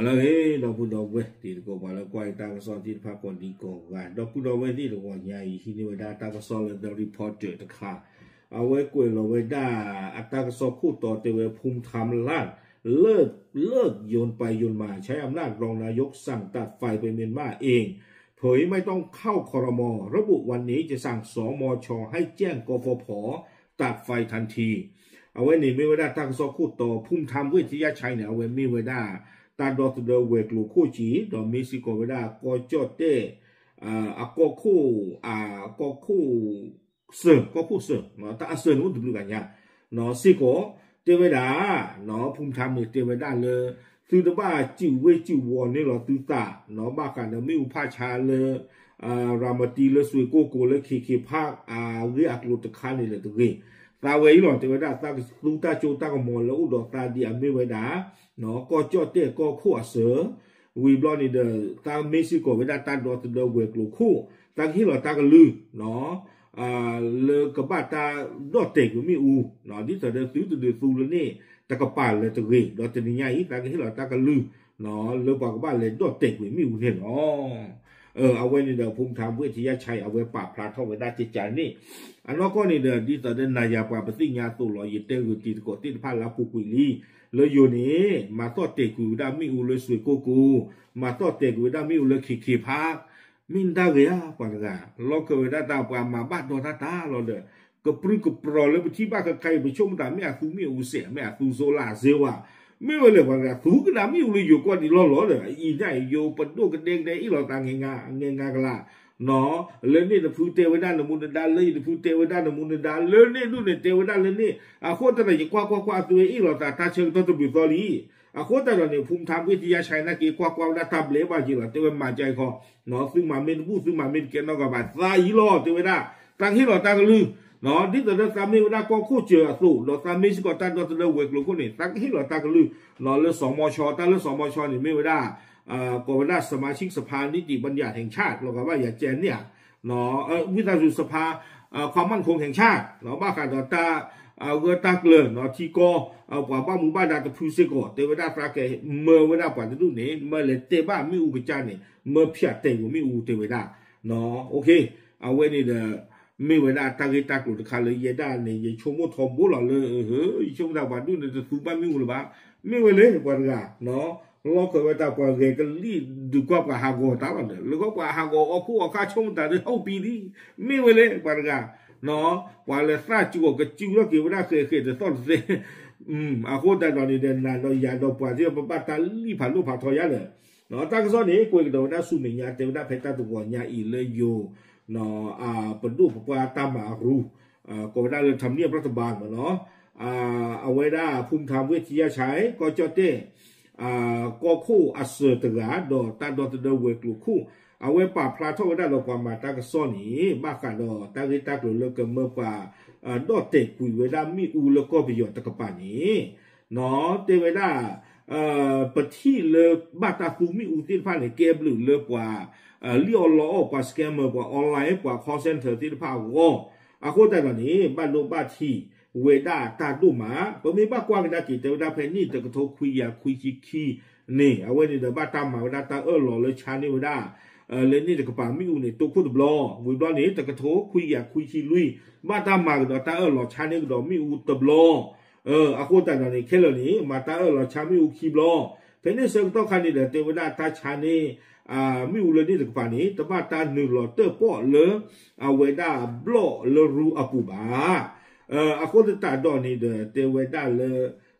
လၢအဂ့ၤ ဒီပုၢ်ဒီဝဲၢ် တံၤသကိးပှၤလၢကွၢ်ယတၢ်ကစီၣ်သ့ၣ်တဖၣ်ကိးဒံကိးဂၤ ဒီပုၢ်ဒီဝဲၢ်သ့ၣ်တဂီၤညါအံၤ ဟံးန့ၢ်ဝဲဒၣ်တၢ်ကစီၣ်လၢ The Reporter တခါ, အဝဲကွဲးလီၤဝဲဒၣ် အတၢ်ကစီၣ်ခိၣ်တီတဲဝဲ ภูมิธรรมลั่น เลิก เลิกโยนไปโยนมา ใช้อำนาจรองนายกสั่งตัดไฟไปเมียนมาเอง เผยไม่ต้องเข้า ครม ระบุวันนี้จะสั่ง สมช ให้แจ้ง กฟผ ตัดไฟทันที အဝဲန့ၣ်မ့ၢ်ဝဲဒၣ်တၢ်ကစီၣ်ခိၣ်တီ ภูมิธรรม เวชยชัย န့ၣ် အဝဲမ့ၢ်ဝဲဒၣ် တၢ်ဒီသဒၢဝဲၤကျိၤခိၣ်က့ၤ ဒီးမ့ၢ်စ့ၢ်ကီးဝဲဒၣ်ကီၢ်ကၠီၣ်တဲၣ် အကီၢ်ခိၣ် အကီၢ်ခိၣ် စၢၤ ကီၢ်ခိၣ်စၢၤ တၢ်အစၢၤန့ၣ်အိၣ်တဘျုးဂၤညါ စ့ၢ်ကီး တဲဝဲဒၣ် ภูมิธรรม န့ၣ် တဲဝဲဒၣ်လၢ သုတဘၣ်စုၣ်ဝ့ၢ်စုၣ်ဝီၤန့ၢ်လီၤသုသး ဘၣ်ဃးဒီးမ့ၣ်အူဖးဆါလၢ ရၤမတံလၢစွ့ၣ်ကိၢ်ကိၤလၢ ခ့ခ့ဖး အဂ့ၢ်အကျိၤတခါန့ၣ်လၢတဂ့ၤ. သးဝဲအံၤလီၤ တဲဝဲဒၣ် သးကသူတၢ်ကၠိတၢ်ကမီၤလၢအိၣ်ဒီးသးဒ်အမ့ၢ်ဝဲဒၣ် ကီၢ်ကၠီၣ်တဲၣ်ကီၢ်ခိၣ်အစၢၤ ဝံၤဘျီန့ၣ်ဒီး သးမ့ၢ်စ့ၢ်ကီးဝဲဒၣ်တၢ်ဒီသဒၢဝဲၤကျိၤခိၣ် သးကဟ့ၣ်လီၤတၢ်ကလုၢ် လၢကဘၣ်တၢ်ဒီၣ်တဲာ်ကွံာ်မ့ၣ်အူ ဒ်သိးဒီးသုတဒုးသူလၢန့ၣ် တကပၤလၢတဂ့ၤ ဒီးတနံၤညါအံၤ သးကဟ့ၣ်လီၤတၢ်ကလုၢ် လၢပှၤကဘၣ်လဲၤဒီၣ်တဲာ်ကွံာ်မ့ၣ်အူန့ၣ်လီၤ. အဝဲန့ၣ်ဒီး ภูมิธรรม เวชยชัย အဝဲပာ်ဖျါထီၣ်ဝဲဒၣ်ကကန့ၣ် အနီၢ်ကီၢ်န့ၣ်ဒီး ဒ်သိးဒီးနၤယၤပှၤပသ့ၣ်ညါအသိးလီၤ ယတဲဂုာ်တံၤသကိးသ့ၣ်တဖၣ်လၢအပူၤကွံာ်လံ လၢယိၤန့ၣ် မၤသီၣ်တဲာ်ကွံာ်ဝဲဒၣ်မ့ၣ်အူလၢစွ့ၣ်ကိၢ်ကိၤ မၤသီၣ်တဲာ်ကွံာ်ဝဲဒၣ်မ့ၣ်အူလၢခ့ခ့ဖး မ့ၢ်တၢ်ဂ့ၤဧါ ပှၤတဂၤ လီၢ်ခၢၣ်ဝဲဒၣ်တၢ်ပှၤမၤဘၣ်ဒီးတၢ်တၢ်လီၤဒီး ကပြုၢ်ကပြီၤလၢပထံၣ်ဘၣ်ခဲခါအံၤ ပဆိကမိၣ်တၢ်မ့ၢ်အသူမ့ၣ်အူစဲး မ့ၢ်အသူစိလၢအစ့ဝါ မ့ၢ်ဝဲလဲၣ်ပှၤတဂၤ သူကဒါမ့ၣ်အူလၢယိၤကီၢ်ဒံးလီၢ်လီၤဒီး အံၤန့ၣ်ယိၤပဒိၣ်ကဒဲကဒဲအ့ၣ်လိာ်သး ငဲၤငါကလး လၢန့ၣ်တဖုတဲဝဲဒၣ်နမူနဒါ လၢယတဖုတဲဝဲဒၣ်နမူနဒါ လၢန့ၣ်ဒူၣ်န့ၣ်တဲဝဲဒၣ်လၢန့ၣ် အဃိသတးဒီးယကွၢ်ကွၢ်ကွၢ်အသုဝဲအ့ၣ်လိာ်သးတၢ်ဆၢကတီၢ်တဘျုးသီလံ အဃိသတးဒီးန့ၣ် ภูมิธรรม เวชยชัย နာ်က့ ကွၢ်ကွၢ်ဝဲဒၣ်တၢ်ဘျဲးဘၣ်က့ၤလီၤ တဲဝဲမၤကဲခီ သုမၤမ့ၢ်တဘူၣ် သုမၤမ့ၢ်တကဲနီတဂၤဘၣ် သးအံၤလီၤ တဲဝဲဒၣ် သးကဟ့ၣ်လီၤတၢ်ကလုၢ် ဒ်သိးဒီးသးမ့ၢ်ဝဲဒၣ်ကီၢ်ခိၣ်စၢၤအသိး ဒီးသးမ့ၢ်စ့ၢ်ကီးတၢ်ဒီသဒၢဝဲၤကျိၤခိၣ်န့ၣ် သးကဟ့ၣ်လီၤတၢ်ကလုၢ် လၢ สมช တၢ်လၢ สมช န့ၣ် မ့ၢ်ဝဲဒၣ် ကိးဝဲဒၣ် สมาชิกสภานิติบัญญัติแห่งชาติ လီၤဂာ်ဘၣ်ယၤကဲန့ၣ်ဧါ ဝံသးစူၤ สภาความมั่นคงแห่งชาติ ဘၣ်ဃးဒီးတၢ် ဂၢၢ်တၢ်ကျၢၤ ထံကီၢ် ပှၤဘၣ်မူဘၣ်ဒါတဖုစ့ၢ်ကီး တဲဝဲဒၣ်သးကမၢဝဲဒၣ်ပှၤတဒူၣ်န့ၣ် မၢလဲၤတဲဘၣ်မ့ၣ်အူကစၢ်န့ၣ် မၢဖၠးတဲာ်ဝဲမ့ၣ်အူတဲဝဲဒၣ် အဝဲန့ၣ်ဒီး မ့ၢ်ဝဲဒၣ်တၢ်ဂ့ၢ်တၢ်ကျိၤတခါလၢယဲဒၣ်န့ၣ် ယဆိကမိၣ်ထီဘိလီၤလၢ ယဆိကမိၣ်တၢ်ပှၤဒူၣ်န့ၣ်တသူဘၣ်မ့ၣ်အူလၢၤဘၣ် မ့ၢ်ဝဲလဲၣ်ပှၤတဂၤ လီၢ်ခၢၣ်ဝဲတၢ်ပှၤဂဲၤကလံၣ်ဒုးကွၢ်ပှၤဟးဂီၤတၢ်လီၤဒီး လၢကီၢ်ပှၤဟးဂီၤအီၣ်ခိၣ်အီၣ်ဃၢ်ဆိကမိၣ်တၢ်လၢဟီၣ်ပံၤလံ မ့ၢ်ဝဲလဲၣ်ပှၤတဂၤ ပှၤလၢသၣ်ကၠူအီၤကစုၢ်ထီၣ်က့ၤဝဲဒၣ်ဃဲးဃဲးတသီၣ်တသဲ အဃိသတးဒီးန့ၣ်ဒီး နၤဒီးယၤဒီးပှၤသ့ၣ် ပဘၣ်တၢ်လံၣ်ဖးလိၣ်ဖးထီယါဒီး တၢ်ကစီၣ်န့ၣ် ကွဲးကဒီးဝဲဒၣ်ဆူမဲာ်ညါ တဲဝဲဒၣ်ဖဲတၢ်တဂီၤညါအံၤလၢယိၤ ပဒိၣ်ပပှၢ်တၢ်မၤအရူ ကိးဝဲဒၣ်လၢ ทำเนียบรัฐบาล မ့ၢ်နီၤ အဝဲဒၣ် ภูมิธรรม เวชยชัย ကီၢ်ကၠီၣ်တဲၣ် ကီၢ်ခိၣ်အစၢၤတဂၤ ဒီးတၢ်ဒီသဒၢဝဲၤကျိၤခိၣ် အဝဲပာ်ဖျါထီၣ်ဝဲဒၣ်ဒီးပှၤမၤတၢ်ကစီၣ်န့ၣ် ဘၣ်ဃးဒီးတၢ်ဂ့ၢ်တၢ်ကျိၤလၢကမၢပှၤ ဒီၣ်တဲာ်ကွံာ်ဝဲဒၣ်မ့ၣ်အူလၢကီၢ်ပယီၤတကပၤန့ၣ် တဲဝဲဒၣ် ပထံၣ်လၢဘၣ်တၢ်သူမ့ၣ်အူသ့ၣ်တဖၣ်န့ၣ် ကဲဘျုးလၢပှၤ လံၣ်အီၣ်လီအီၣ် ပှၤ scammer ပှၤ online ပှၤ call center သ့ၣ်တဖၣ်အဂီၢ် အဃိသတးဒီးန့ၣ် ဘၣ်ဒိဘၣ်ထံးဝဲဒၣ်တၢ်ဒိၣ်မး ပမ့ၢ်ဘၣ်ကွၢ်ကဒါက့ၤ တဲဝဲဒၣ်ဖဲန့ၣ် တကထိခွံကယၤခွံဆံခံန့ၣ် အဝဲန့ၣ်ဒီးဘၣ်တၢ်မၤဝဲဒၣ်တၢ်အၢၣ်လီၤလၢဆါန့ၢ်ဝဲဒၣ် လၢန့ၣ်တကပၤမ့ၣ်အူန့ၣ် တိခိၣ်တဘျီ ဝံၤဘျီန့ၣ် တကထိခွံကယၤခွံဆံလွံၢ် ဘၣ်တၢ်မၤကဒီးတၢ်အၢၣ်လီၤဆါန့ၢ်ကဒီးမ့ၣ်အူတဘျီ အဃိသတးဒီးန့ၣ် ခဲလၢာ်န့ၣ် မၤတၢ်အၢၣ်လီၤဆါမ့ၣ်အူခံဘျီ ဖဲန့ၣ်ဆၢကတီၢ်ခါန့ၣ်ဒီး တဲဝဲဒၣ်တၢ်ဆါန့ၢ် မ့ၣ်အူလၢန့ၣ်တကပၤန့ၣ် တဘၣ်တၢ်နုာ်လီၤတၢၣ်ပီၣ်လၢ အဝဲဒၣ်ဘျီၣ်လၢရူအပူၤဘၣ် အဃိသတးဒီးန့ၣ်ဒီး တဲဝဲဒၣ်လၢ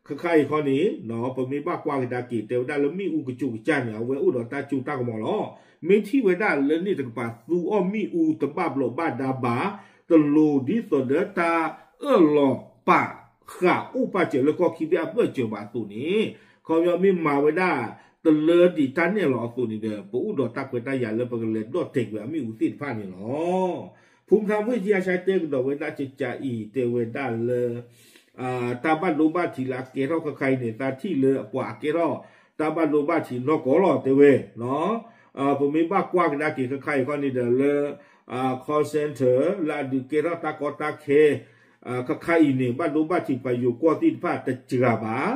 ခါခါအံၤခီန့ၣ် ပမ့ၢ်ဘၣ်ကွၢ်ကဒါက့ၤ တဲဝဲဒၣ်လၢမ့ၣ်အူကစူးကစၢ်န့ၣ် အဝဲအိၣ်ဒီးတၢ်စိတၢ်ကမီၤလီၤ. မ့ၢ်ထံၣ်ဝဲဒၣ်လၢန့ၣ်တကပၤ သူအီၣ်မ့ၣ်အူတဘၣ်ဘျီးဘၣ်ဒါဘၣ် တလိၤဒ်သိးဒီးတၢ်အၢၣ်လီၤပာ်ဃာ်အိၣ်ပာ်စၢၤလၢကီၢ်ခံဘ့ၣ်အဘၢၣ်စၢၤဘၣ်အသိးန့ၣ် ခီပညီမ့ၢ်မၤဝဲဒၣ် တလၢဒံးတၢ်နဲၣ်လီၤအသိးန့ၣ်ဒီး ပအိၣ်ဒီးတၢ်ခွဲးတၢ်ယာ်လၢပကလဲၤဒီၣ်တဲာ်ကွံာ်အမ့ၣ်အူသ့ၣ်တဖၣ်န့ၣ်လီၤ. ဖူမထါဝ့ၢ်ကံအါဆါတဲကဒီးဝဲဒၣ်ကကးအံၤ တဲဝဲဒၣ်လၢ တၢ်ဘၣ်ဒိဘၣ်ထံးလၢအကဲထီၣ်ခါခါအံၤန့ၣ် သးထံၣ်လၢအပှၤအကဲထီၣ် တၢ်ဘၣ်ဒိဘၣ်ထံးနီၢ်ကီၢ်လီၤ တဲဝဲ ပမ့ၢ်ဘၣ်ကွၢ်ကဒါက့ၤခါခါအံၤခီန့ၣ်ဒီးလၢ call center လၢအဒုးကဲထီၣ်တၢ်ကီတၢ်ခဲ ခါခါအံၤန့ၣ် ဘၣ်ဒိဘၣ်ထံးပှၤယိၤကီၢ်သ့ၣ်တဖၣ်တစှၤဘၣ်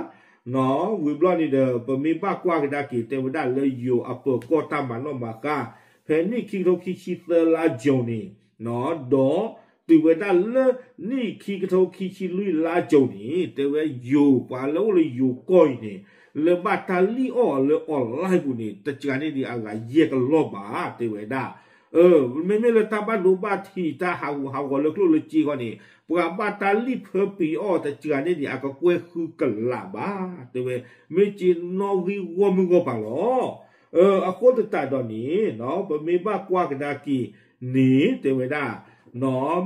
ဝံၤဘျီန့ၣ်ဒီး ပမ့ၢ်ဘၣ်ကွၢ်ကဒါက့ၤ တဲဝဲဒၣ်လၢယိၤအပၢၤကီၢ်တၢ်မၤနီၣ်မၤဃါ ဖဲနံၣ်ခံကထိခံဆံသၢလါ June န့ၣ် ဒီးတုၤဝဲဒၣ်လၢနံၣ်ခံကထိခံဆံလွံၢ်လါ June န့ၣ် တဲဝဲယိၤ ပှၤလၢအိၣ်လၢယိၤကီၢ်အံၤန့ၣ် လၢဘၣ်တၢ်လံၣ်အီၣ်အီၤလၢ online ပူၤန့ၣ် တစှၤန့ၢ်ဒံးအဂၤယဲၢ်ကလီၢ်ဘၣ် တဲဝဲဒၣ် မ့မ့ၢ်လၢတၢ်ဘၣ်ဒိဘၣ်ထံး တၢ်ဟးဂူာ်ဟးဂီၤလၢကျိၣ်လၢစ့ဃီန့ၣ် ပှၤဘၣ်တၢ်လံၣ်ဖၢပံၤအီၣ်တစှၤန့ၢ်ဒံး အကကွဲၢ်ဃုကလးဘၣ် တဲဝဲ မ့ၢ်စ့နီၣ်ဂံၢ်ဂီၢ်မုၢ်ဂီၢ်ပၤလီၤ. အဃိသတးဒီးန့ၣ် ပမ့ၢ်ဘၣ်ကွၢ်ကဒါက့ၤန့ၣ် တဲဝဲဒၣ်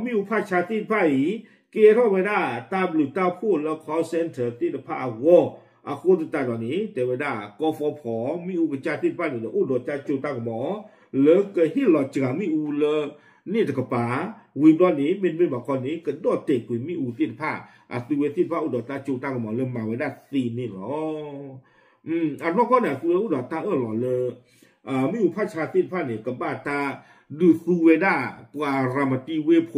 မ့ၣ်အူဖးဆါသ့ၣ်တဖၣ်အံၤ ကဲထီၣ်ဝဲဒၣ်တၢ်ဘျုးတၢ်ဖှိၣ်လၢ call center သ့ၣ်တဖၣ်အဂီၢ် အဃိသတးဒီးန့ၣ် တဲဝဲဒၣ် ကီၢ်ဖီဖီ မ့ၣ်အူကစၢ်သ့ၣ်တဖၣ်န့ၣ်ဒီး အိၣ်ဒီးတၢ်စိတၢ်ကမီၤ လၢကဟ့ၣ်လီၤစှၤမ့ၣ်အူလၢန့ၣ်တကပၤ ဝံၤဘျီန့ၣ် မ့တမ့ၢ်ဘၣ်ခီန့ၣ် ကဒီၣ်တဲာ်ကွံာ်မ့ၣ်အူသ့ၣ်တဖၣ် အသုဝဲသ့ၣ်တဖၣ်အိၣ်ဒီးတၢ်စိတၢ်ကမီၤလၢမၤဝဲဒၣ်သ့န့ၣ်လီၤ. အနီၢ်ကီၢ်န့ၣ် အသုဝဲအိၣ်ဒီးတၢ်အၢၣ်လီၤလၢ မ့ၣ်အူဖးဆါသ့ၣ်တဖၣ်န့ၣ် ကဘၣ်တၢ်ဒုးသူဝဲဒၣ် ပှၤရၤမတံဝ့ၢ်ဖိ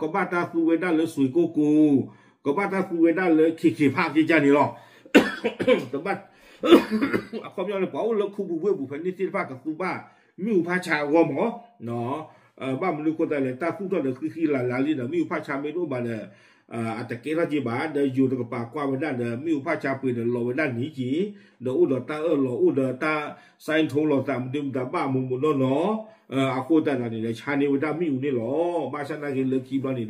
ကဘၣ်တၢ်သူဝဲဒၣ်လၢစွ့ၤကိၢ်ကိၤ ကဘၣ်တၢ်သူဝဲဒၣ်လၢခ့ခ့ဖးက့ကၢ်န့ၣ်လီၤ. တဘၣ် အခီပညီန့ၣ် ပှၤအိၣ်လၢခူပူၤဝ့ၢ်ပူၤဖဲန့ၣ်သ့ၣ်တဖၣ်ကသူဘၣ် မ့ၣ်အူဖးဆါအဂီၢ်မး ဘၣ်မနုၤအဃိသတးလဲၣ် တၢ်သူၣ်ထီၣ်ဒီးဃံဃံလၤလၤလံဒီး မ့ၣ်အူဖးဆါမ့ၢ်တအိၣ်ဘၣ်ဒီး အတကဲထီၣ်က့ဘၣ် ဒီးယိၤတကပၤကွၢ်ဝဲဒၣ်ဒီး မ့ၣ်အူဖးဆါပှ့ၤဒီးလီၤဝဲဒၣ်န့ၣ်က့ၤ ဒီးအိၣ်ဒီးတၢ်အၢၣ်လီၤ အိၣ်ဒီးတၢ်စဲထိလိာ်သး မဒုမတၤဘၣ်မူးမူးနီၢ်နီၢ် အဃိသတးဒီးန့ၣ်ဒီး ဆါန့ၢ်ဝဲဒၣ်မ့ၣ်အူန့ၣ်လီၤ. ဘၣ်ဆၣ်နာ်က့လၢခံဘျီန့ၣ်ဒီး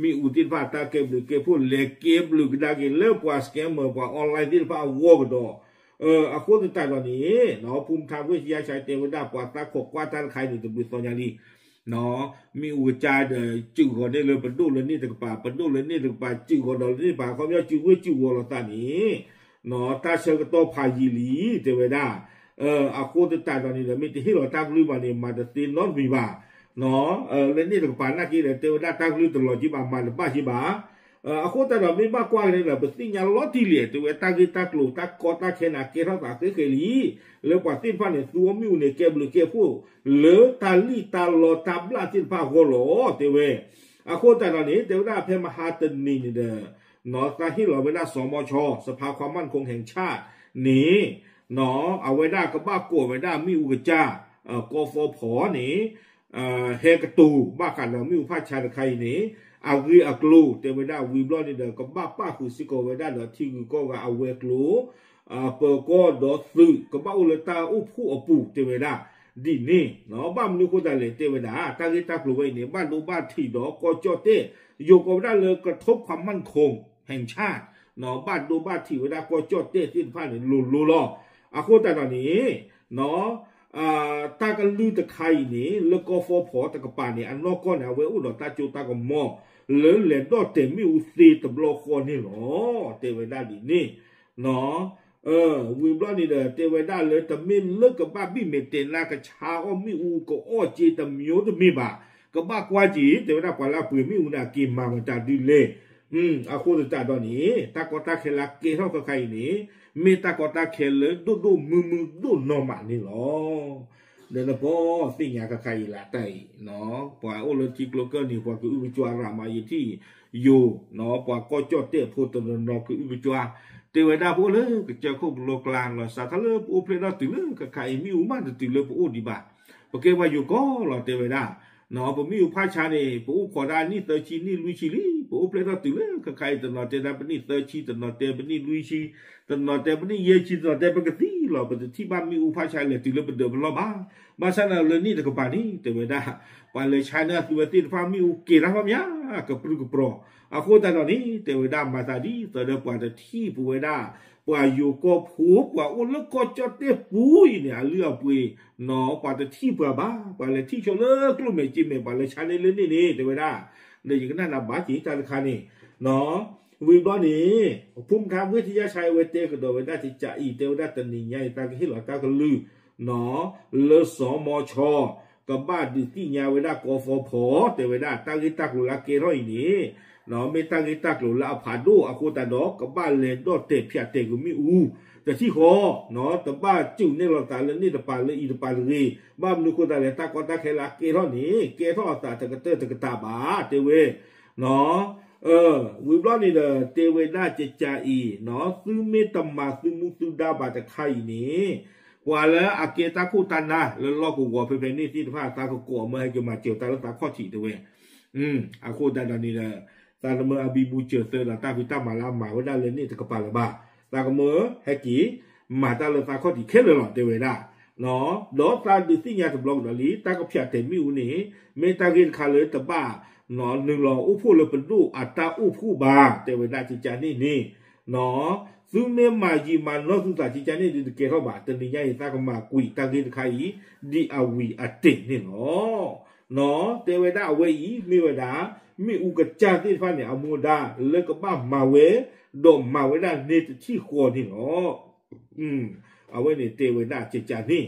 မ့ၣ်အူသ့ၣ်တဖၣ်တၢ်ကဲဘျုးကဲဖှိၣ် လဲၤကဲဘျုးကဒါက့ၤလၢပှၤ scammer ပှၤ online သ့ၣ်တဖၣ်အဂီၢ်ကဒီး အဃိသတးဒီးန့ၣ် ဖူမထါဝ့ၢ်ဆံယါဆါ တဲဝဲဒၣ် ပှၤသးခိးကွၢ်တၢ်တခါအံၤန့ၣ် တဘျုးသီညါလံ မ့ၣ်အူကစၢ်ဒီး စုးဂီၤန့ၢ်လၢပဒိၣ်လၢန့ၣ်တကပၤ ပဒိၣ်လၢန့ၣ်တကပၤ စုးဂီၤဒီးလၢန့ၣ်တကပၤ ခီပညီစုးဝ့ၢ်စုးဂီၤလိာ်သးန့ၣ် တၢ်ဆၢကတီၢ်ဖးယံာ်လံ တဲဝဲဒၣ် အဃိသတးဒီးန့ၣ်ဒီး မ့ၢ်တဟ့ၣ်လီၤတၢ်ကလုၢ်ဘၣ်န့ၣ် မၤတသ့နီတမံၤဘၣ် လၢန့ၣ်တကပၤနာ်က့ဒီး တဲဝဲဒၣ်တၢ်ကလုၢ်တလီၤက့ဘၣ် မၤတဘၣ်က့ဘၣ် အဃိသတးဒီး မ့ၢ်ဘၣ်ကွၢ်က့ၤန့ၣ်ဒီး ပသ့ၣ်ညါလီၤတံၢ်လံ တဲဝဲတၢ်ဂ့ၢ်တၢ်ကျိၤ တၢ်ကီတၢ်ခဲန့ၣ် ကဲထီၣ်သးဃဲဃဲလံ လၢပှၤသ့ၣ်တဖၣ်န့ၣ် သူအီၣ်မ့ၣ်အူန့ၣ် ကဲဘျုးကဲဖှိၣ် လၢတၢ်လံၣ်တၢ်လီတၢ်ဘျၣ်သ့ၣ်တဖၣ်အဂီၢ်လီၤ တဲဝဲ အဃိသတးဒီးန့ၣ် တဲဝဲဒၣ်ဖဲမဟါတနံၤန့ၣ်ဒီး နီၢ်သးဟ့ၣ်လီၤဝဲဒၣ် စီၤမီၤဆီ စဖါခွါမၣ်ခိၣ်ဟဲၣ်ဆၣ်န့ၣ် နီၢ် အဝဲဒၣ်ကဘၣ်ကိးဝဲဒၣ်မ့ၣ်အူကစၢ် ကီၢ်ဖီဖီန့ၣ် ဟဲကတိၤဘၣ်ဃးဒီးမ့ၣ်အူဖးဆါတခါအံၤန့ၣ် အဂ့ၢ်အကျိၤ တဲဝဲဒၣ်ဝံၤဘျီန့ၣ်ဒီး ကဘၣ်ပၣ်ဃုာ်စ့ၢ်ကီးဝဲဒၣ်ဒီးထံဂုၤကီၢ်ဂၤအဝဲၤကျိၤ ပၢၤကီၢ်ဒီးသုး ကဘၣ်အိၣ်လၢတၢ်အိၣ်ဖှိၣ်အပူၤ တဲဝဲဒၣ် ဒ်န့ၣ် ဘၣ်မနုၤအဃိသတးလဲၣ် တဲဝဲဒၣ် တၢ်ဂ့ၢ်တၢ်ကျိၤဝဲအံၤန့ၣ် ဘၣ်ဒိဘၣ်ထံးဒီးကီၢ်ကၠီၣ်တဲၣ် ယိၤကိးဝဲဒၣ်လၢ ကထိခွါမၣ်ခိၣ်ဟဲၣ်ဆၣ် ဘၣ်ဒိဘၣ်ထံးဝဲဒၣ်ကီၢ်ကၠီၣ်တဲၣ်သ့ၣ်တဖၣ်န့ၣ် လိၤလိၤလီၤ. အဃိသတးဒီးန့ၣ် တၢ်ကလုၢ်တခါအံၤန့ၣ် လၢကီၢ်ဖီဖီတကပၤန့ၣ် အနီၢ်ကီၢ်န့ၣ် အဝဲအိၣ်ဒီးတၢ်စိတၢ်ကမီၤ လၢလဲၤဒီၣ်တဲာ်မ့ၣ်အူသ့တဘျီဃီန့ၣ်လီၤ. တဲဝဲဒၣ်ဒ်န့ၣ် ဝံၤဘျီန့ၣ်ဒီး တဲဝဲဒၣ်လၢတမ့ၢ်လၢကဘၣ်ဘံၣ်မဲာ်တဲာ်နါ ကဆါအီၣ်မ့ၣ်အူ ကအီၣ်စ့တမံၤတမ့ၢ်ဘၣ်, ကဘၣ်ကွၢ်က့ၤ တဲဝဲဒၣ်ပှၤလၢအပှ့ၤမ့ၣ်အူန့ၣ် အက့ၤမၤမတၤဒ်လဲၣ်. အဃိသတးဒီးန့ၣ် တၢ်ကီတၢ်ခဲလၢအကဲထီၣ်ခဲခါအံၤန့ၣ် မ့ၢ်တၢ်ကီတၢ်ခဲလၢဒိၣ်ဒိၣ်မုၢ်မုၢ်ဒိၣ်နီၢ်မးန့ၣ်လီၤ. ဒီးနပီသ့ၣ်ညါခဲခါအံၤလၢတၢ်အံၤ ပှၤအိၣ်လၢထံကျိကၢၢ်န့ၣ် ပှၤကအုကစွါရၤမၤယထံၣ်ယိာ် ပှၤကီၢ်ကၠီၣ်တဲၣ်ဖိတနီၤနီၤကအုကစွါ တဲဝဲဒၣ်ပအိၣ်လၢကစၢၢ်ခိၣ်ကလိကျါလီၤ စးထီၣ်လၢပအိၣ်ဖျဲၣ်ထီၣ်တုၤလၢခဲခါအံၤ မ့ၣ်အူမးတတုၤလၢပအိၣ်ဒံးဘၣ်. ပကဲပှၤယိၤကီၢ်လီၤ တဲဝဲဒၣ် ပမ့ၣ်အူဖးဆါန့ၣ် ပအိၣ်ခိးဒၣ်နံၣ်သၢဆံ နံၣ်လွံၢ်ဆံလံ ပအိၣ်ဖျဲၣ်ထီၣ်တုၤလၢခဲခါအံၤ တနီၤတဲဒၣ်ပနံၣ်သၢဆံ တနီၤတဲပနံၣ်လွံၢ်ဆံ တနီၤတဲပနံၣ်ယဲၢ်ဆံ တနီၤတဲပကသံလီၤ ပတထံၣ်ဘၣ်မ့ၣ်အူဖးဆါလဲၤတုၤလၢပဒၢးပလီၢ်ဘၣ်. ဘၣ်ဆၣ်န့ၣ်လၢနံၣ်တကပၤန့ၣ် တဲဝဲဒၣ် ပှၤလဲၤဆါန့ၢ်အသုဝဲသ့ၣ်တဖၣ် မ့ၣ်အူက့ၤတၢ်ဖီမး ကပြုၢ်ကပြီၤ. အဃိသတးဒီးန့ၣ် တဲဝဲဒၣ်မၤသးဒ်သိးဒီးပှၤတထံၣ်ပဝဲဒၣ် ပှၤယိၤကီၢ်ဖိ ပှၤအိၣ်လၢကီၢ်ကၠီၣ်တဲၣ်ပူၤအံၤန့ၣ် အလုၢ်အပှ့ၤ ပှၤတထံၣ်ပှၤဘၣ် ပှၤလဲၤထံၣ်ဆိလၢကျိၣ်မဲာ်စ့မဲာ် ပှၤလဲၤဆါန့ၢ်လၢန့ၣ်န့ၣ် တဲဝဲဒၣ် ဒီးယကနၣ်နၤဘၣ်က့ၤတၢ်တခါန့ၣ် ဝံၤဘျီန့ၣ် ဖုမထါဝ့ၢ်ထံယါဆါအဝဲတဲကဒီးဝဲဒၣ်ကကးအံၤ တဲဝဲဒၣ်တနံၤညါအံၤ တၢ်ကဟ့ၣ်လီၤတၢ်ကလုၢ် လၢစီၤမီၤဆီ ကဘၣ်ဒုးသ့ၣ်ညါဝဲဒၣ်ကီၢ်ဖီဖီ တဲဝဲဒၣ် တၢ်ဂ့ၢ်တၢ်ကျိၤလၢအကဲထီၣ်အံၤန့ၣ် မ့ၢ်တၢ်ဂ့ၢ်တၢ်ကျိၤလၢအဖးဒိၣ်အဃိသတးဒီး ကဘၣ်လဲၤဒီၣ်တဲာ်ဖၠးတဲာ်ကွံာ်မ့ၣ်အူ တထံၣ်ဃီ တဘၣ်စူးန့ၢ်လိာ်သးလၢန့ၣ်တပၤလၢအံၤတပၤတဂ့ၤ. ဘၣ်မနုၤအဃိသတးလဲၣ် တၢ်ကီတၢ်ခဲလၢအကဲထီၣ်န့ၣ် ကဲထီၣ်အသးတကတၢၢ်တကတၢၢ်ဘၣ် တဲဝဲ ဝံၤဘျီန့ၣ်ဒီး တဲဝဲဒၣ်ကကးအံၤ, သုမ့ၢ်တမၤသုမူသုဒါဘၣ်တခါအံၤန့ၣ်, ပှၤလၢအကဲတၢ်ခိၣ်တၢ်နၢ်လၢလီၢ်ကဝီၤဖဲဖဲန့ၣ်သ့ၣ်တဖၣ် သးကကိးမၢဟဲက့ၤမၤစၢၤတၢ်လၢသးခီၣ်ထံးတဲဝဲ. အဃိသတးဒီးန့ၣ်ဒီး သးတမၢအဘံဘူစၢၤသၢဒီးတၢ်ဖံးတၢ်မၤလၢအမၤဝဲဒၣ်လၢန့ၣ်တကပၤလၢၤဘၣ်. သးကမၢဟဲက့ၤမၤတၢ်လၢသးခီၣ်ထံးခဲလၢာ်လီၤ တဲဝဲဒၣ်. ဒီးသးဒုးသ့ၣ်ညါတဘျီကဒီးလံ တၢ်ကဖၠးတဲာ်မ့ၣ်အူန့ၣ် မ့ၢ်တၢ်ဂ့ၢ်တခါလၢတဘၣ် နုာ်လီၤအိၣ်ဖှိၣ်လၢပဒိၣ်အတၢ်အိၣ်ဖှိၣ်ဘၣ် တဲဝဲဒၣ်ကကးန့ၣ်န့ၣ်, သုမ့ၢ်မၤယံာ်မၤနီၢ်သုသးကကးန့ၣ်ဒုးတကဲထီၣ်ဘၣ်. တနံၤညါအံၤသးကမၤကွံာ်တၢ်ဂ့ၢ်တခါအံၤ ဒ်အဝံၤအတ့ၢ်န့ၣ်လီၤ. တဲဝဲဒၣ်အဝဲအံၤ မ့ၢ်ဝဲဒၣ် မ့ၣ်အူကစၢ်သ့ၣ်တဖၣ်န့ၣ် အမူအဒါလၢကဘၣ်မၤဝဲ ဒီးမၤဝဲဒၣ်န့ၣ်တထံၣ်ဃီန့ၣ်လီၤ. အဝဲန့ၣ်တဲဝဲဒၣ်ကကးန့ၣ်,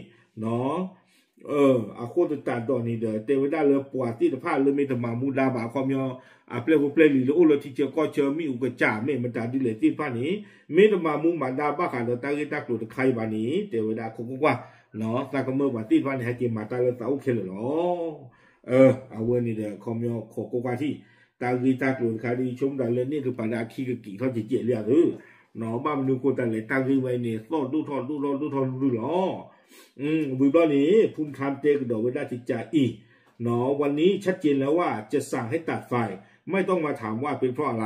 အဃိသတးဒီးန့ၣ်ဒီး တဲဝဲဒၣ်လၢပှၤသ့ၣ်တဖၣ်လၢမ့ၢ်တမၤမူဒါဘၣ် အခီပညီ အပျဲၢ်ဖိပျဲၢ်လံၤလၢအိၣ်လၢထံဆၢကီၢ်ဆၢ မ့ၣ်အူကစၢ်မ့ၢ်မတၤဒ်လဲၣ်သ့ၣ်တဖၣ်န့ၣ် မ့ၢ်တမၤမူမၤဒါဘၣ်ဃးဒီးတၢ်ဂ့ၢ်တၢ်ကျိၤတခါအံၤဘၣ်န့ၣ် တဲဝဲဒၣ်ခိးကွၢ်ကွၢ်, သးကမၢပှၤသ့ၣ်တဖၣ်န့ၣ် ဟဲက့ၤမၤတၢ်လၢသးအိၣ်ခဲလၢာ်လီၤ. အဝဲန့ၣ်ဒီး အခီပညီခိးကွၢ်ကွၢ်ထံၣ် တၢ်ဂ့ၢ်တၢ်ကျိၤတခါဒ်ဆိကမိၣ်ဒၣ်လၢန့ၣ်တကပၤဒီးအခံကက့ၤထီၣ်ကဲးကဲးလံဧါသ့, ဘၣ်မနုၤဃိသတးလဲၣ် တၢ်ဂ့ၢ်ဝဲန့ၣ် သီၣ်ဒိၣ်ထီၣ်ဒိၣ်ထီၣ်ဒိၣ်ထီၣ်ရုၢ်ရုၢ်လီၤ. ဝံၤဘျီန့ၣ် ဖူမထါတဲကဒီးဝဲဒၣ်ကကးအံၤ, วันนี้ชัดเจนแล้วว่าจะสั่งให้ตัดไฟ ไม่ต้องมาถามว่าเป็นเพราะอะไร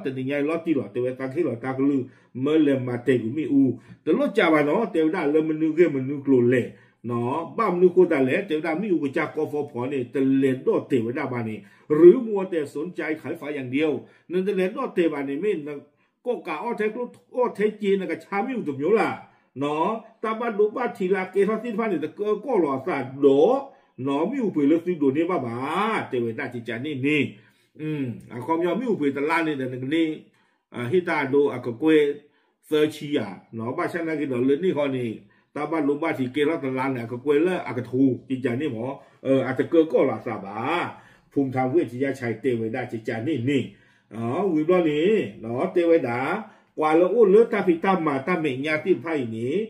တနံၤညါအံၤလီၤတံၢ်လီၤ တဲဝဲသးကဟ့ၣ်လီၤတၢ်ကလုၢ် မၢလဲၤမၤတဲာ်ကွံာ်မ့ၣ်အူ တလိၣ်ကးဘၣ်နီၤ တဲဝဲဒၣ်လၢမနုၤဂ့ၢ်မနုၤကျိၤလဲၣ် ဘၣ်မနုၤဃိသတးလဲၣ် တဲဝဲဒၣ်မ့ၣ်အူကစၢ်ကီၢ်ဖီဖီန့ၣ် တလဲၤဒီၣ်တဲာ်ဝဲဒၣ်ဘၣ်န့ၣ် ရူမူအတဲစိနကၠဲးခးဖးယၣ်ဒၢ နတလဲၤဒီၣ်တဲာ်ဘၣ်န့ၣ် မ့ၢ်နကီၢ်ကးအီၣ်ထဲကျိအီၣ်ထဲစ့ နကဆါမ့ၣ်အူတမျိးလၢ် တၢ်ဘၣ်ဒိဘၣ်ထံးလၢအကဲထီၣ်သ့ၣ်တဖၣ်န့ၣ် တကၢကီၢ်လီၤအသးဒီး မ့ၣ်အူပှ့ၤလၢသုဒိးန့ၢ်ဘၣ်ဘၣ် တဲဝဲဒၣ်ကကးန့ၣ်န့ၣ် အခီပညီမ့ၣ်အူပှ့ၤတလါန့ၣ်ဒီး နကန့ၢ် ဟ့ၣ်တၢ်အဒိအကကွဲၢ်သၢဆံယၤ ဘၣ်ဆၣ်နာ်က့ဒီးလၢန့ၣ်ဃီန့ၣ် တၢ်ဘၣ်ဒိဘၣ်ထံးကဲထီၣ်တလါန့ၣ် အကကွဲၢ်လၢအကထိကကးန့ၣ်မး အတကၢကီၢ်လီၤအသးဘၣ် ဖူမထါဝဲကယါဆဲးတဲဝဲဒၣ်ကကးန့ၣ်န့ၣ် ဝံၤဘျီန့ၣ် တဲဝဲဒၣ် ပှၤလၢအိၣ်လၢတၢ်ဖံးတၢ်မၤတၢ်မဲာ်ညါသ့ၣ်တဖၣ်အံၤန့ၣ်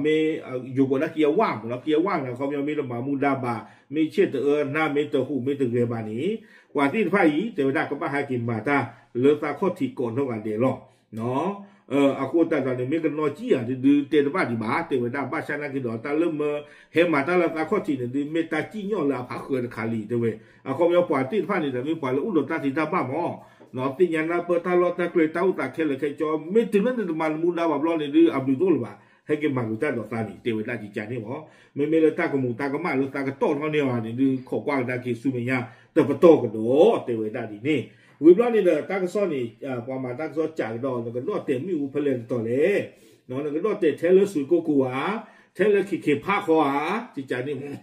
မ့ၢ်ယိၤကိးဒၣ်ကယဝၣ်မးလီၤ ကယဝၣ်န့ၣ် အခီပညီမ့ၢ်တမၤမူဒါဘၣ် မ့ၢ်ဆ့ၣ်တအၢနၢ် မ့ၢ်တဟူးမ့ၢ်တဂဲၤဘၣ်န့ၣ် ပှၤသ့ၣ်တဖၣ်အံၤ တဲဝဲဒၣ်ကဘၣ်ဟဲက့ၤမၤတၢ်လၢသးခီၣ်ထံးကိးနီၢ်ဂၤဒဲးလီၤ. အဃိသတးဒီးန့ၣ် မ့ၢ်ကနီၢ်ကံၣ်ယၤဒုးတဲတဘၣ်ဒံးဘၣ် တဲဝဲဒၣ် ဘၣ်ဆၣ်နာ်က့ဒီး တၢ်လၢမၢဟဲမၤတၢ်လၢသးခီၣ်ထံးန့ၣ်ဒုး မ့ၢ်တၢ်စံၣ်ညီၣ်လၢအဖးဃၢၤတခါလံ တဲဝဲ အခီပညီပှၤသ့ၣ်တဖၣ်န့ၣ်ဒီး မ့ၢ်ပှၤလၢအိၣ်ဒီးတၢ်သ့တၢ်ဘၣ်မး သ့ၣ်ညါနၢ်ပၢၢ်တၢ်လီၢ်တၢ်ကျဲတၢ်အိၣ်သးခဲလၢာ်ခဲဆ့ မ့ၢ်တုၤလၢနတမၤနမူဒါဘၣ်ဘျီန့ၣ်ဒုး အဘျုးတအိၣ်လၢၤဘၣ် ဟဲက့ၤမၤက့ၤတၢ်ဒီးသးန့ၣ် တဲဝဲဒၣ်ကကးန့ၣ်မး မ့မ့ၢ်လၢတၢ်ကမူးတၢ်ကမၣ်လၢသးကတီၢ်ထီၣ်န့ၢ်ဘၣ်န့ၣ်ဒုး ခိးကွၢ်ကဒါက့ၤဆူမဲာ်ညါ တပတီၢ်ကဒီး တဲဝဲဒၣ်ဒ်န့ၣ် ဝံၤဘျီန့ၣ်ဒီး တၢ်ကစီၣ်န့ၣ် ပှၤမၤတၢ်ကစီၣ်စံးကဒီး နကဒီၣ်တဲာ်မ့ၣ်အူဖဲလဲၣ်တတီၤလဲၣ် နကဒီၣ်တဲာ်ထဲလၢစွ့ကိကိးဧါ ထဲလၢခံခံဖးဃီဧါ ကကးန့ၣ်မး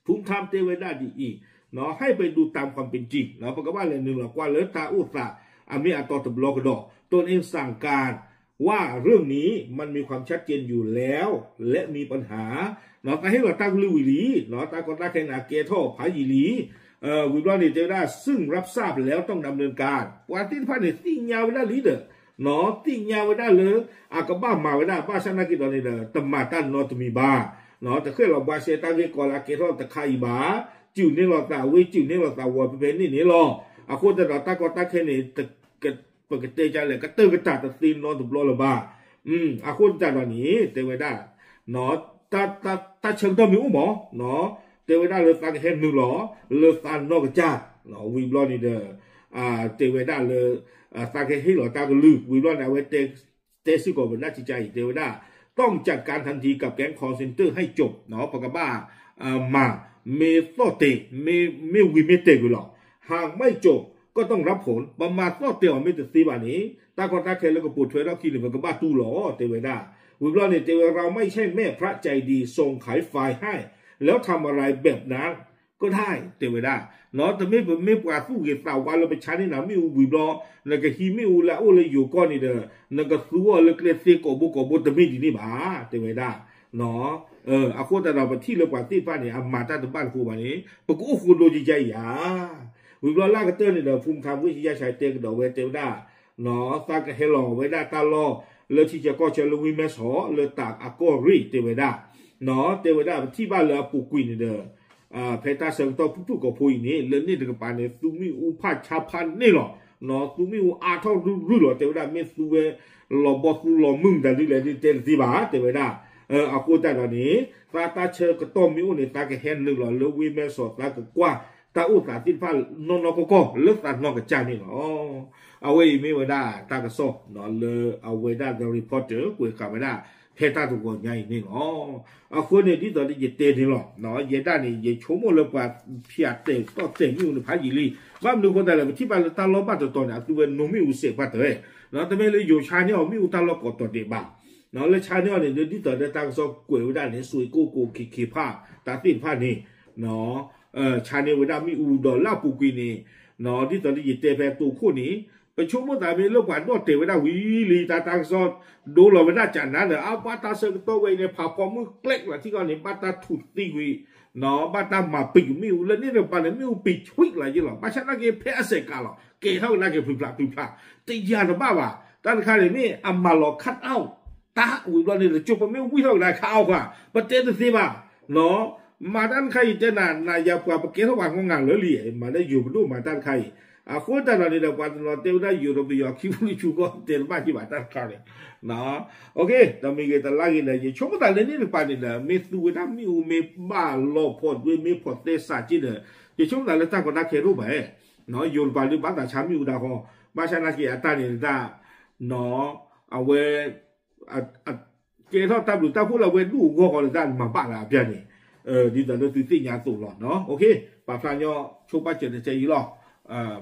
ဖူမထါတဲဝဲဒၣ်ဒ်အံၤ ให้ไปดูตามความเป็นจริง ပကဘၣ်လဲၤနုာ်လီၤကွၢ်လၢတၢ်အိၣ်သး အမ့ၢ်အတီတဘျီကဒီး ตนเองสั่งการว่าเรื่องนี้มันมีความชัดเจนอยู่แล้วและมีปัญหา သးဟ့ၣ်လီၤတၢ်ကလုၢ်ဝံၤလံ တၢ်ကီတၢ်ခဲန့ၣ် အကဲထီၣ်ဖးယံာ်လံ ဝံၤဘျီန့ၣ် တဲဝဲဒၣ် ซึ่งรับทราบแล้วต้องดำเนินการ ပှၤသ့ၣ်တဖၣ်န့ၣ် သ့ၣ်ညါဝဲဒၣ်လံဒီး သ့ၣ်ညါဝဲဒၣ်လၢ အကဘၣ်မၤဝဲဒၣ် ဘၣ်ဆၣ်နာ်က့ဒီးန့ၣ်ဒီး တမၤတၢ်နီတမံၤဘၣ် တဃဲၣ်လီၤဘှါရှဲတၢ်ဂ့ၢ်ကီလၢအကဲထီၣ်တခါအံၤဘၣ် စုၣ်န့ၢ်လီၤသးဝ့ စုၣ်န့ၢ်လီၤသးဝီၤဖဲဖဲန့ၣ်န့ၣ်လီၤ အဃိသတးဒီးတၢ်ကီတၢ်ခဲန့ၣ် ပကတဲကလဲၣ် ကတၢၢ်ကတၢၢ်တသ့နီတဘျီလၢၤဘၣ် အဃိသတးဒီးန့ၣ် တဲဝဲဒၣ် တၢ်ဆၢကတီၢ်မ့ၢ်အိၣ်မး တဲဝဲဒၣ်လၢသးကဟဲနုာ်လီၤ လၢသးနီၢ်ကစၢ် ဝံၤဘျီန့ၣ်ဒီး တဲဝဲဒၣ်လၢ သးကဟ့ၣ်လီၤတၢ်ကလုၢ် ဝံၤဘျီန့ၣ် အဝဲတဲစ့ၢ်ကီးဝဲဒၣ်ကကးအံၤ တဲဝဲဒၣ် ต้องจัดการทันทีกับแก๊ง call center ให้จบ ပကဘၣ်မၤ မ့ၢ်သီၣ်တဲာ် မ့ၢ်ဝံၤမ့ၢ်တဲာ်ကွံာ်လီၤ หากไม่จบก็ต้องรับผล ပမၤသီၣ်တဲာ်အီၤမ့ၢ်တသ့ဘၣ်န့ၣ် တၢ်ကီတၢ်ခဲလၢကပိာ်ထွဲထီၣ်ခံန့ၣ် ပကဘၣ်တူၢ်လီၤ တဲဝဲဒၣ် ဝံၤဘျီန့ၣ် တဲဝဲ เราไม่ใช่แม่พระใจดีส่งขายไฟให้แล้วทำอะไรแบบนั้นก็ได้ တဲဝဲဒၣ် တမ့ၢ်ပမ့ၢ်ပှၤသူၣ်ဂ့ၤသးဝါလၢပဆါန့ၢ်နၤမ့ၣ်အူဝံၤဘျီ နကဟံးမ့ၣ်အူလၢအအိၣ်လၢယိၤကီၢ်န့ၣ်ဒီး နကသူအီၤလၢကျဲသ့ကိးဘိကိးဘိတမ့ၢ်ဒ်န့ၣ်ဘၣ် တဲဝဲဒၣ် အဃိသတးဒီးပထံၣ်လၢပှၤသ့ၣ်တဖၣ်န့ၣ် အမၤတၢ်တဘၣ်တဃိဘၣ်န့ၣ် ပကအိၣ်ဃိဒိကကါအံၤဧါ ဝံၤဘျီလၢအကတၢၢ်န့ၣ်ဒီး ဖူမထါဝ့ၢ်ကယါဆဲးတဲကဒီးဝဲတဲဝဲဒၣ် သးကဟဲလီၤဝဲဒၣ်တၢ်လီၢ်လၢထံဆၢကီၢ်ဆၢလၢဝ့ၢ်မဲၢ်ဆီး လၢတၢ်အကီၢ်ရ့ၣ်တဲဝဲဒၣ် တဲဝဲဒၣ်ပထံၣ်ဘၣ်လၢအပူၤကွံာ်န့ၣ်ဒီး ဖဲတၢ်ဆၢကတီၢ်ဖုၣ်ဖုၣ်ကိာ်ဖိအံၤန့ၣ် လၢန့ၣ်တကပၤန့ၣ် သူမ့ၣ်အူဖးဆါဖးန့ၢ်လီၤ. သူမ့ၣ်အူအါထီၣ်ရုၢ်ရုၢ်လီၤ တဲဝဲဒၣ် မ့ၢ်သူဝဲ လီၤဘီသူလီၤမုၢ်မတၤဒ်လဲၣ်ဒ်တဲတသ့ဘၣ် တဲဝဲဒၣ်. အဃိသတးဒီးန့ၣ် သးတၢ်ဆၢကတီၢ်မ့ၢ်အိၣ်န့ၣ် သးကဟဲနုာ်လီၤလၢဝ့ၢ်မဲၢ်စီး သးကကွၢ်တၢ်အိၣ်သးသ့ၣ်တဖၣ်နီၢ်နီၢ်ကီၢ်ကီၢ် လၢသးနီၢ်ကစၢ်န့ၣ်လီၤ. အဝဲအံၤမ့ၢ်ဝဲဒၣ်တၢ်ကစီၣ်လၢအဝဲဒၣ် The Reporter ကွဲးဃာ်ဝဲဒၣ် ဖဲတၢ်တဂီၤညါအံၤန့ၣ်လီၤ. အဃိန့ၣ် ဒ်သိးလၢယတဲန့ၣ်လီၤ. ယဲဒၣ်န့ၣ် ယဆိကမိၣ်လၢပှၤဖၠးတဲာ်တီၢ်တဲာ်မ့ၣ်အူန့ၣ်ဖးယံာ်လံ. ဘၣ်မနုၤအဃိသတးလဲၣ် ပထံၣ်ဘၣ်လၢတၢ်လီၢ်ဘၣ်တတီၤန့ၣ် အသူဝဲနိမ့ၣ်အူစဲးပှၢ်တၢၢ် တမ့ၢ်လၢယိၤဆါန့ၢ်အီၤမ့ၣ်အူတၢ်လီၢ်ကိးတီၤဒဲးဘၣ်. လၢဆါန့ၢ်အီၤန့ၣ် ဒ်သိးလၢတၢ်ကစီၣ်ကွဲးဝဲဒၣ်န့ၣ် စွ့ကိၣ်ကိးခ့ခ့ဖး တၢ်သ့ၣ်တဖၣ်န့ၣ် ဆါန့ၢ်ဝဲဒၣ်မ့ၣ်အူဒီးလၢအပူၤကွံာ်န့ၣ် ဒ်သိးလၢယတဲဖဲတိခိၣ်န့ၣ် ပဆိကမိၣ်သးမ့ၢ်လၢပှၤဒီၣ်တဲာ်ဝဲဒၣ်ဝံၤလံ တၢ်တၢ်ကစီၣ်ဒိလီၤဝဲဒၣ်ကနၤဒီး အပှၤတၢ်ဆၢကတီၢ်ဝဲအံၤန့ၣ် ဖးဖီမုၢ်ကျဲကလးထံကီၢ်န့ၣ် ဘၣ်တၢ်ထူၣ်သံကွံာ် ဘၣ်တၢ်မၤပံာ်မ့ၣ်အူလၢန့ၣ်တကပၤန့ၣ် မ့ၣ်အူပံာ်ဆှံလၢယ့လီၤ. ဘၣ်ဆၣ်နာ်က့ဖဲအစဲးကးလီၤ ကဲထီၣ်ကဒါက့ၤဖျုးဖျးဖျုးဖျး တယၤတဘၣ်ဘၣ်. တၢ်တခါန့ၣ်မ့ၢ်အမၤလီၤ cut out တၢ်ဝံၤဘျီန့ၣ် တကၠိပမ့ၢ်ဝံထီၣ်ကဒါ cut out ခွါ ပတဲတသ့ဘၣ် မၤတၢ်တခါအံၤတဲနၤ နၤယၤပှၤပကဲထီၣ်ပှၤမီၢ်ငါလၢာ်လံ မၤလၢယိၤပဒိၣ်မၤတၢ်တခါအံၤ အဃိတၢ်ဒီးန့ၣ်ဒီး ပှၤတနီၤတဲဝဲဒၣ်ယိၤဒီးပယီၤခံဖုလၢဆူကီၢ်တဲတဘၣ်က့ၤဘၣ်တၢ်တခါန့ၣ် တမံၤဂ့ၤတလါဂ့ၤဒီး ယဆိကမိၣ်သးလၢန့ၣ်တကပၤန့ၣ်ဒီး မ့ၢ်သူဝဲဒၣ်မ့ၣ်အူ မ့ၢ်ဘၣ်လီၤဖီၣ်ဒွဲမ့ၢ်ဖီၣ်သဲစးက့ဒီး ယဆိကမိၣ်သးလၢတၢ်ကီတၢ်ခဲတအိၣ်ဘၣ် ယိၤတကပၤဒုးဘၣ်သးဆါမ့ၣ်အူဒၣ်ဃီ ဘၣ်ဆၣ်နာ်က့အတၢ်န့ၣ်တၢ် အဝဲ ကဲထီၣ်တၢ်ဘျုးတၢ်ဖှိၣ်လၢအဝဲဒူၣ်အဂီၢ်ဃီလၢတၢ်မၤဘၣ်လၢအပျၢ်န့ၣ် ဒ်သိးလၢသုသ့ၣ်ညါအသိးလီၤ. ပာ်ဖျါညီဆိပာ်စၢၤတကဲအံၤလီၤ.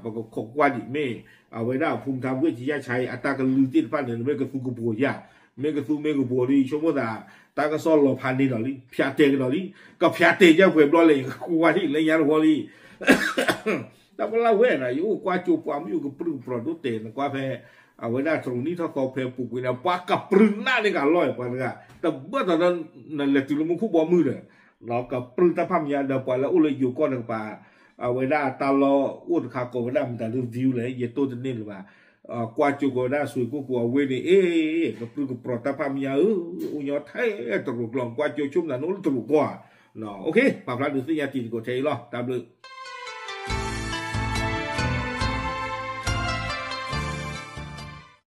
ပကခိးကွၢ်ဒံးမ့ၢ် အဝဲဒၣ်အဖုမတၤဘှ့ၣ်ကယၢ်ဆါအံၤ အတၢ်ကလုၢ်သ့ၣ်တဖၣ်န့ၣ် မ့ၢ်ကသူကပိၤယၤ မ့ၢ်ကသူမ့ၢ်ကပိၤဒီး ယဆိကမိၣ်သး တၢ်ကစီၣ်လီၤဖးန့ၢ်ဒီးလံ ဖၠးတဲာ်ကဒီးလံ ကဖၠးတဲာ်ကဲပှဲၤဘျီလဲၣ် ယကကွၢ်ထံၣ်လၢညါတဝီလံ တၢ်ပလၢ်ဝဲဒၣ် ယအိၣ်ကွၢ်ကၠိပှၤမ့ၣ်အူကပြုၢ်ကပြီၤဒိၣ်တဲာ် နကွၢ်ဖဲ အဝဲဒၣ်တရူးနံၣ်ထီၣ်သီဖဲပူၤကွံာ်န့ၣ် ပှၤကပြုၢ်နးန့ၢ်ကလီၢ်ပှၤတဂၤ တဘၣ်သးဒီး နလဲၤတုၤလၢမူခိၣ်ဘီမုၢ်ဒီး ကပြုၢ်တၢ်ဖးမံၤညါဒီး ပှၤလၢအိၣ်လၢယိၤကီၢ်တကပၤ အဝဲဒၣ်တၢ်လီၢ်အိၣ်တခါကိးဝဲဒၣ်မတၤဒု view လဲၣ် ယတိၢ်တန့ၢ်လၢၤဘၣ် ကွၢ်ကၠိကိးဝဲဒၣ်စွ့ကိၣ်ကိးအဝ့ၢ်န့ၣ် အ့ ကပြုၢ်ကပြီၤတၢ်ဖးမံၤညါဧၢ အိၣ်ညီထဲတရူးကျီ ကွၢ်ကၠိဆိကမိၣ်သးန့ၣ်အိၣ်လၢတရူးကီၢ်ဧါ ပာ်ဖျါဒုးသ့ၣ်ညါတံၤသကိးထဲအံၤလီၤ တၢ်ဘျုး